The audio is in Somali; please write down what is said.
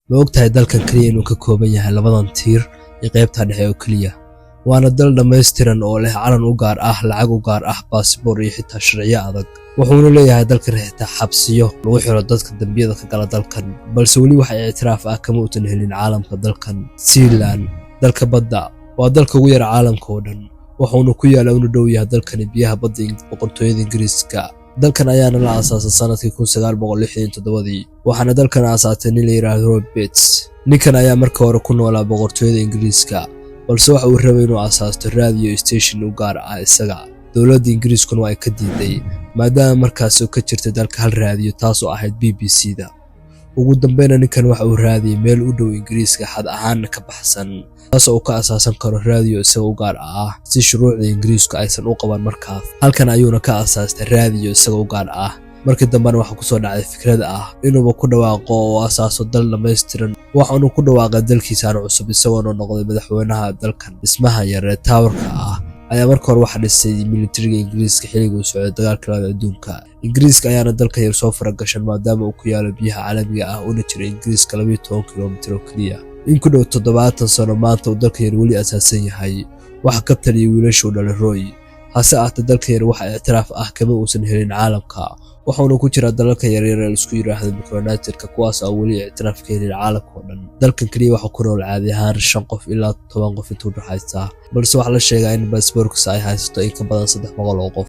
Ma ogtahay dalkan keliya inuu ka kooban yahay labadan tiir iyo qaybta dhexe oo keliya? Waana dal dhammaystiran oo leh calan u gaar ah, lacag u gaar ah, baasboor iyo xitaa sharciyo adag. Wuxuuna leeyahay dalkan xitaa xabsiyo lagu xiro dadka dembiyada ka gala dalkan, balse weli wax ictiraaf ah kama uusan helin caalamka dalkan. Sealand, dalka badda, waa dalka ugu yar caalamka oo dhan. Wuxuuna ku yaala una dhow yahay dalkani biyaha badda Boqortooyada Ingiriiska. Dalkan ayaana la aasaasay sanadkii 1967-dii, waxaana dalkan aasaasay nin la yidhaahdo Robert. Ninkan ayaa marka hore ku noolaa Boqortooyada Ingiriiska, balse waxa uu rabay inuu aasaasto radio station u gaar ah isaga. Dowladda Ingiriiskuna waa ay ka diiday, maadaama markaas oo ka jirtay dalka hal raadiyo, taasoo ahayd BBC-da. Ugu dambeyna ninkan waxa uu raadiyey meel u dhow Ingiriiska, xad ahaanna ka baxsan, taasoo uu ka asaasan karo raadiyo isaga u gaar ah, si shuruucda Ingiriisku aysan u qaban markaas. Halkan ayuuna ka asaastay raadiyo isaga u gaar ah. Markii dambena waxaa kusoo dhacday fikrad ah inuuba ku dhawaaqo oo asaaso dal dhammaystiran. Waxaanu ku dhawaaqay dalkiisaan cusub, isagoona noqday madaxweynaha dalkan. Dhismaha yar ee tower-ka ah ayaa marka hore waxa dhisay militariga Ingiriiska xilligii uu socday dagaalka labaad adduunka. Ingiriiska ayaana dalka yar soo faragashan, maadaama uu ku yaalo biyaha caalamiga ah, una jira Ingiriiska 12 kilomitir oo keliya. In ku dhow 70 sano maanta uu dalka yar weli asaasan yahay, waxa ka taliyay wiilasha uu dhalay Roy. Hase ahaatee, dalka yar waxa ictiraaf ah kama uusan helin caalamka, waxauna ku jiraa dalalka yaryar ee isku yidhaahda Micronesia-ka, kuwaas oo weli ictiraaf ka helin caalamka oo dhan. Dalkan keliya waxaa ku nool caadi ahaan shan qof ilaa 10 qof intuu dhaxaysa, balse waxaa la sheegaa in baasboorkiisa ay haysato in ka badan 300 oo qof.